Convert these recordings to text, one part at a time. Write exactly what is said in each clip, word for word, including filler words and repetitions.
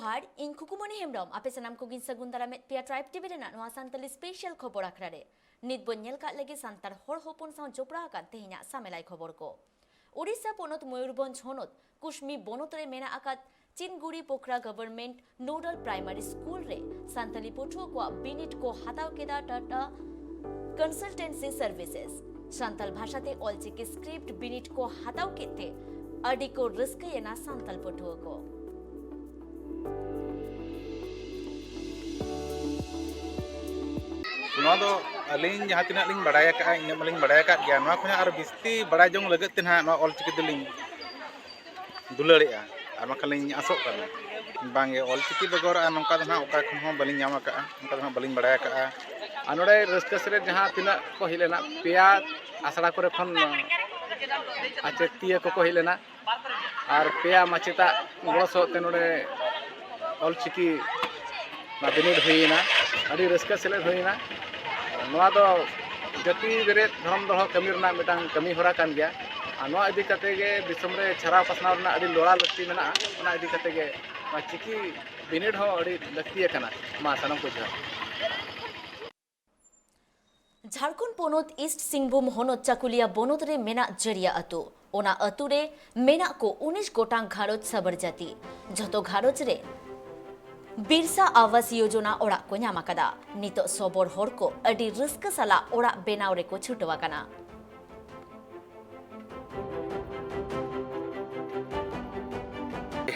ᱟᱨ ᱤᱧ ᱠᱷᱩᱠᱩᱢᱚᱱᱤ ᱦᱮᱢᱵᱨᱚᱢ, ᱟᱯᱮ ᱥᱟᱱᱟᱢ ᱠᱚᱜᱮᱧ ᱥᱟᱹᱜᱩᱱ ᱫᱟᱨᱟᱢᱮᱫ ᱯᱮᱭᱟ ᱴᱨᱟᱭᱤᱵᱽ ᱴᱤᱵᱷᱤ ᱨᱮᱱᱟᱜ ᱱᱚᱣᱟ ᱥᱟᱱᱛᱟᱞᱤ ᱥᱯᱮᱥᱟᱞ ᱠᱷᱚᱵᱚᱨ ᱟᱠᱷᱲᱟ ᱨᱮ᱾ ᱱᱤᱛ ᱵᱚᱱ ᱧᱮᱞ ᱠᱟᱜ ᱞᱮᱜᱮ ᱥᱟᱱᱛᱟᱲ ᱦᱚᱲ ᱦᱚᱯᱚᱱ ᱥᱟᱶ ᱡᱚᱯᱲᱟᱣ ᱟᱠᱟᱱ ᱛᱮᱦᱮᱧᱟᱜ ᱥᱟᱢᱮᱞᱟᱭ ᱠᱷᱚᱵᱚᱨ ᱠᱚ᱾ ᱳᱰᱤᱥᱟ ᱯᱚᱱᱚᱛ ᱢᱚᱭᱩᱨᱵᱷᱚᱸᱡᱽ ᱦᱚᱱᱚᱛ ᱠᱩᱥᱢᱤ ᱵᱚᱱᱚᱛ ᱨᱮ ᱢᱮᱱᱟᱜ ᱟᱠᱟᱫ ᱪᱤᱱᱜᱩᱲᱤ ᱯᱳᱠᱷᱨᱟ ᱜᱚᱵᱷᱚᱨᱱᱢᱮᱱᱴ ᱱᱳᱰᱟᱞ ᱯᱨᱟᱭᱢᱟᱨᱤ ᱥᱠᱩᱞ ᱨᱮ ᱥᱟᱱᱛᱟᱞᱤ ᱯᱟᱹᱴᱷᱩᱣᱟᱹ ᱠᱚᱣᱟᱜ ᱵᱤᱱᱤᱰ ᱠᱚ ᱦᱟᱛᱟᱣ ᱠᱮᱫᱟ ᱴᱟᱴᱟ ᱠᱚᱱᱥᱟᱞᱴᱮᱱᱥᱤ ᱥᱟᱨᱵᱷᱤᱥᱮᱥ᱾ ᱥᱟᱱᱛᱟᱞ ᱵᱷᱟᱥᱟᱛᱮ ᱚᱞᱪᱤᱠᱤ ᱥᱠᱨᱤᱯᱴ ᱵᱤᱱᱤᱰ ᱠᱚ ᱦᱟᱛᱟᱣ ᱠᱮᱫ ᱛᱮ ᱟᱹᱰᱤ ᱠᱚ ᱨᱟᱹᱥᱠᱟᱹᱭᱮᱱᱟ ᱥᱟᱱᱛᱟᱞ ᱯᱟᱹᱴᱷᱩᱣᱟᱹ ᱠᱚ᱾ ᱱᱚᱣᱟ ᱫᱚ ᱟᱹᱞᱤᱧ ᱡᱟᱦᱟᱸ ᱛᱤᱱᱟᱹᱜ ᱞᱤᱧ ᱵᱟᱲᱟᱭ ᱟᱠᱟᱫᱼᱟ, ᱤᱱᱟᱹᱜ ᱢᱟᱞᱤᱧ ᱵᱟᱲᱟᱭ ᱟᱠᱟᱫ ᱜᱮᱭᱟ᱾ ᱱᱚᱣᱟ ᱠᱷᱚᱱᱟᱜ ᱟᱨ ᱵᱤᱥᱛᱤ ᱵᱟᱲᱟᱭ ᱡᱚᱝ ᱞᱟᱹᱜᱤᱫ ᱛᱮ ᱱᱟᱦᱟᱜ ᱱᱚᱣᱟ ᱚᱞᱪᱤᱠᱤ ᱫᱚᱞᱤᱧ ᱫᱩᱞᱟᱹᱲᱮᱜᱼᱟ, ᱟᱨ ᱵᱟᱝᱠᱷᱟᱱ ᱞᱤᱧ ᱟᱥᱚᱜ ᱠᱟᱱᱟ᱾ ᱵᱟᱝᱜᱮ, ᱚᱞᱪᱤᱠᱤ ᱵᱮᱜᱚᱨ ᱟᱨ ᱱᱚᱝᱠᱟ ᱫᱚ ᱱᱟᱦᱟᱜ ᱚᱠᱟ ᱠᱷᱚᱱ ᱦᱚᱸ ᱵᱟᱹᱞᱤᱧ ᱧᱟᱢ ᱟᱠᱟᱫᱼᱟ, ᱚᱱᱠᱟ ᱫᱚ ᱱᱟᱦᱟᱜ ᱵᱟᱹᱞᱤᱧ ᱵᱟᱲᱟᱭ ᱟᱠᱟᱫᱼᱟ᱾ ᱟᱨ ᱱᱚᱰᱮ ᱨᱟᱹᱥᱠᱟᱹ ᱥᱮᱞᱮᱫ ᱡᱟᱦᱟᱸ ᱛᱤᱱᱟᱹᱜ ᱠᱚ ᱦᱮᱡ ᱞᱮᱱᱟ, ᱯᱮᱭᱟ ᱟᱥᱲᱟ ᱠᱚᱨᱮ ᱠᱷᱚᱱ ᱟᱪᱮᱛᱤᱭᱟᱹ ᱠᱚᱠᱚ ᱦᱮᱡ ᱞᱮᱱᱟ᱾ ᱟᱨ ᱯᱮᱭᱟ ᱢᱟᱪᱮᱛᱟᱜ ᱜᱚᱲᱚ ᱥᱚᱦᱚᱫ ᱛᱮ ᱱᱚᱰᱮ ᱚᱞᱪᱤᱠᱤ ᱚᱱᱟ ᱵᱤᱱᱤᱰ ᱦᱩᱭᱮᱱᱟ, ᱟᱹᱰᱤ ᱨᱟᱹᱥᱠᱟᱹ ᱥᱮᱞᱮᱫ ᱦᱩᱭᱮᱱᱟ᱾ ᱱᱚᱣᱟ ᱫᱚ ᱡᱟᱹᱛᱤ ᱵᱮᱨᱮᱫ ᱫᱷᱚᱨᱚᱢ ᱫᱚᱲᱦᱚ ᱠᱟᱹᱢᱤ ᱨᱮᱱᱟᱜ ᱢᱤᱫᱴᱟᱝ ᱠᱟᱹᱢᱤ ᱦᱚᱨᱟ ᱠᱟᱱ ᱜᱮᱭᱟ᱾ ᱟᱨ ᱱᱚᱣᱟ ᱤᱫᱤ ᱠᱟᱛᱮ ᱜᱮ ᱫᱤᱥᱚᱢ ᱨᱮ ᱪᱷᱟᱨᱟᱣ ᱯᱟᱥᱱᱟᱣ ᱨᱮᱱᱟᱜ ᱟᱹᱰᱤ ᱞᱚᱲᱟ ᱞᱟᱹᱠᱛᱤ ᱢᱮᱱᱟᱜᱼᱟ᱾ ᱚᱱᱟ ᱤᱫᱤ ᱠᱟᱛᱮ ᱜᱮ ᱱᱚᱣᱟ ᱪᱤᱠᱤ ᱵᱤᱱᱤᱰ ᱦᱚᱸ ᱟᱹᱰᱤ ᱞᱟᱹᱠᱛᱤ ᱟᱠᱟᱱᱟ᱾ ᱢᱟ ᱥᱟᱱᱟᱢ ᱠᱚ ᱡᱚᱦᱟᱨ᱾ ᱡᱷᱟᱲᱠᱷᱚᱸᱰ ᱯᱚᱱᱚᱛ ᱤᱥᱴ ᱥᱤᱝᱵᱷᱩᱢ ᱦᱚᱱᱚᱛ ᱪᱟᱠᱩᱞᱤᱭᱟ ᱵᱚᱱᱚᱛ ᱨᱮ ᱢᱮᱱᱟᱜ ᱡᱟᱹᱨᱤᱭᱟ ᱟᱹᱛᱩ᱾ ᱚᱱᱟ ᱟᱹᱛᱩ ᱨᱮ ᱢᱮᱱᱟᱜ ᱠᱚ ᱩᱱᱤᱥ ᱜᱚᱴᱟᱝ ᱜᱷᱟᱨᱚᱸᱡᱽ ᱥᱟᱵᱟᱨ ᱡᱟᱹᱛᱤ᱾ ᱡᱷᱚᱛᱚ ᱜᱷᱟᱨᱚᱸᱡᱽ ᱨᱮ ᱵᱤᱨᱥᱟ ᱟᱵᱟᱥ ᱭᱳᱡᱚᱱᱟ ᱚᱲᱟᱜ ᱠᱚ ᱧᱟᱢ ᱟᱠᱟᱫᱟ᱾ ᱱᱤᱛᱚᱜ ᱥᱚᱵᱚᱨ ᱦᱚᱲ ᱠᱚ ᱟᱹᱰᱤ ᱨᱟᱹᱥᱠᱟᱹ ᱥᱟᱞᱟᱜ ᱚᱲᱟᱜ ᱵᱮᱱᱟᱣ ᱨᱮᱠᱚ ᱪᱷᱩᱴᱟᱹᱣ ᱟᱠᱟᱱᱟ᱾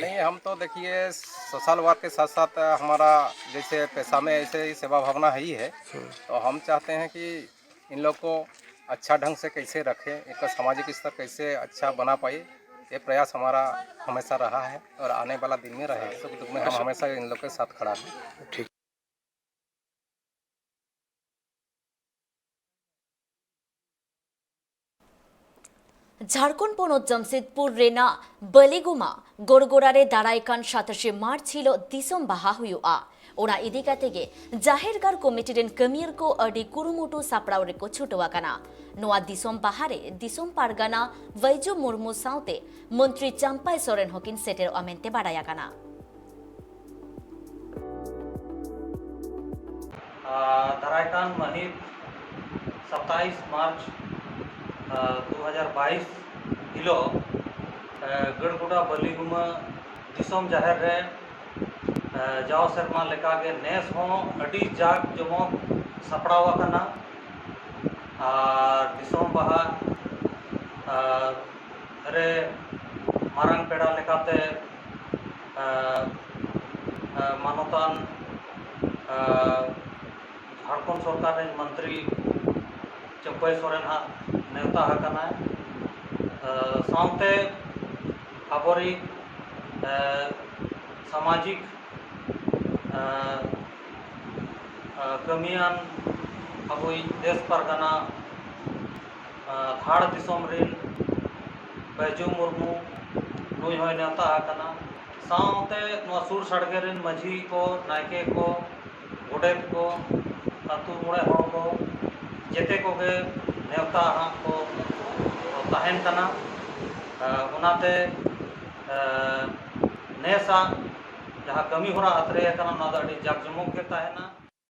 नहीं, हम तो देखिए सोशल वर्क के साथ साथ हमारा जैसे पेशा में ऐसे ही सेवा भावना है ही है। तो हम चाहते हैं कि इन लोग को अच्छा ढंग से कैसे रखें, इनका सामाजिक स्तर कैसे अच्छा बना पाए, ये प्रयास हमारा हमेशा रहा है और आने वाला दिन में रहे। सुख दुख में हम हमेशा इन लोग के साथ खड़ा हैं। ᱡᱷᱟᱲᱠᱷᱚᱸᱰ ᱯᱚᱱᱚᱛ ᱡᱟᱢᱥᱮᱫᱽᱯᱩᱨ ᱨᱮᱱᱟᱜ ᱵᱟᱹᱞᱤᱜᱩᱢᱟ ᱜᱚᱲᱜᱚᱲᱟ ᱨᱮ ᱫᱟᱨᱟᱭ ᱠᱟᱱ ᱥᱟᱛᱟᱥᱮ ᱢᱟᱨᱪ ᱦᱤᱞᱳᱜ ᱫᱤᱥᱚᱢ ᱵᱟᱦᱟ ᱦᱩᱭᱩᱜᱼᱟ᱾ ᱚᱱᱟ ᱤᱫᱤ ᱠᱟᱛᱮ ᱜᱮ ᱡᱟᱦᱮᱨ ᱜᱟᱲ ᱠᱚᱢᱤᱴᱤ ᱨᱮᱱ ᱠᱟᱹᱢᱤᱭᱟᱹ ᱠᱚ ᱟᱹᱰᱤ ᱠᱩᱨᱩᱢᱩᱴᱩ ᱥᱟᱯᱲᱟᱣ ᱨᱮᱠᱚ ᱪᱷᱩᱴᱟᱹᱣ ᱟᱠᱟᱱᱟ᱾ ᱱᱚᱣᱟ ᱫᱤᱥᱚᱢ ᱵᱟᱦᱟ ᱨᱮ ᱫᱤᱥᱚᱢ ᱯᱟᱨᱜᱟᱱᱟ ᱵᱟᱹᱭᱡᱩ ᱢᱩᱨᱢᱩ ᱥᱟᱶᱛᱮ ᱢᱚᱱᱛᱨᱤ ᱪᱟᱢᱯᱟᱭ ᱥᱚᱨᱮᱱ ᱦᱚᱸᱠᱤᱱ ᱥᱮᱴᱮᱨᱚᱜᱼᱟ ᱢᱮᱱᱛᱮ ᱵᱟᱰᱟᱭ ᱟᱠᱟᱱᱟ᱾ ᱟᱨ ᱫᱟᱨᱟᱭ ᱠᱟᱱ ᱢᱟᱹᱦᱤᱛ ᱥᱟᱛᱟᱭᱤᱥ ᱢᱟᱨᱪ, ᱟᱨ, ᱫᱩ ᱦᱟᱡᱟᱨ ᱵᱟᱭᱤᱥ ᱦᱤᱞᱳᱜ, ᱮ, ᱜᱟᱹᱲᱜᱚᱰᱟ ᱵᱟᱹᱞᱤᱜᱩᱢᱟᱹ ᱫᱤᱥᱚᱢ ᱡᱟᱦᱮᱨ ᱨᱮ, ᱮ, ᱡᱟᱣ ᱥᱮᱨᱢᱟ ᱞᱮᱠᱟᱜᱮ ᱱᱮᱥ ᱦᱚᱸ ᱟᱹᱰᱤ ᱡᱟᱠ ᱡᱚᱢᱚᱠ ᱥᱟᱯᱲᱟᱣ ᱟᱠᱟᱱᱟ᱾ ᱟᱨ ᱫᱤᱥᱚᱢ ᱵᱟᱦᱟ, ᱟᱨ ᱨᱮ ᱢᱟᱨᱟᱝ ᱯᱮᱲᱟ ᱞᱮᱠᱟᱛᱮ, ᱟᱨ, ᱟᱨ ᱢᱟᱱᱚᱛᱟᱱ, ᱟᱨ ᱡᱷᱟᱲᱠᱷᱚᱸᱰ ᱥᱚᱨᱠᱟᱨ ᱨᱮᱱ ᱢᱚᱱᱛᱨᱤ ᱪᱟᱹᱢᱯᱟᱹᱭ ᱥᱚᱨᱮᱱ ᱦᱟᱸᱜ ᱱᱮᱣᱛᱟ ᱟᱠᱟᱱᱟᱭ᱾ ᱟᱨ ᱥᱟᱶᱛᱮ ᱟᱵᱚᱨᱤᱡ, ᱟᱨ ᱥᱟᱢᱟᱡᱤᱠ ᱟᱨ, ᱟᱨ ᱠᱟᱹᱢᱤᱭᱟᱱ ᱟᱵᱚᱭᱤᱡ ᱫᱮᱥ ᱯᱟᱨᱜᱟᱱᱟ, ᱟᱨ ᱫᱷᱟᱲ ᱫᱤᱥᱚᱢ ᱨᱮᱱ ᱵᱟᱹᱭᱡᱩ ᱢᱩᱨᱢᱩ, ᱱᱩᱭ ᱦᱚᱸᱭ ᱱᱮᱣᱛᱟ ᱟᱠᱟᱱᱟ᱾ ᱥᱟᱶᱛᱮ ᱱᱚᱣᱟ ᱥᱩᱨ ᱥᱟᱰᱜᱮ ᱨᱮᱱ ᱢᱟᱹᱡᱷᱤ ᱠᱚ, ᱱᱟᱭᱠᱮ ᱠᱚ, ᱜᱚᱰᱮᱛ ᱠᱚ, ᱟᱹᱛᱩ ᱢᱚᱬᱮ ᱦᱚᱲ ᱠᱚ, ᱡᱮᱛᱮ ᱠᱚᱜᱮ ᱱᱮᱣᱛᱟ ᱦᱟᱸᱜ ᱠᱚ ᱛᱟᱦᱮᱱ ᱠᱟᱱᱟ᱾ ᱟᱨ ᱚᱱᱟᱛᱮ, ᱟᱨ ᱱᱮᱥᱟᱜ ᱡᱟᱦᱟᱸ ᱠᱟᱹᱢᱤ ᱦᱚᱨᱟ ᱟᱛᱨᱮ ᱟᱠᱟᱱᱟ, ᱚᱱᱟ ᱫᱚ ᱟᱹᱰᱤ ᱡᱟᱠ ᱡᱚᱢᱚᱠ ᱜᱮ ᱛᱟᱦᱮᱱᱟ᱾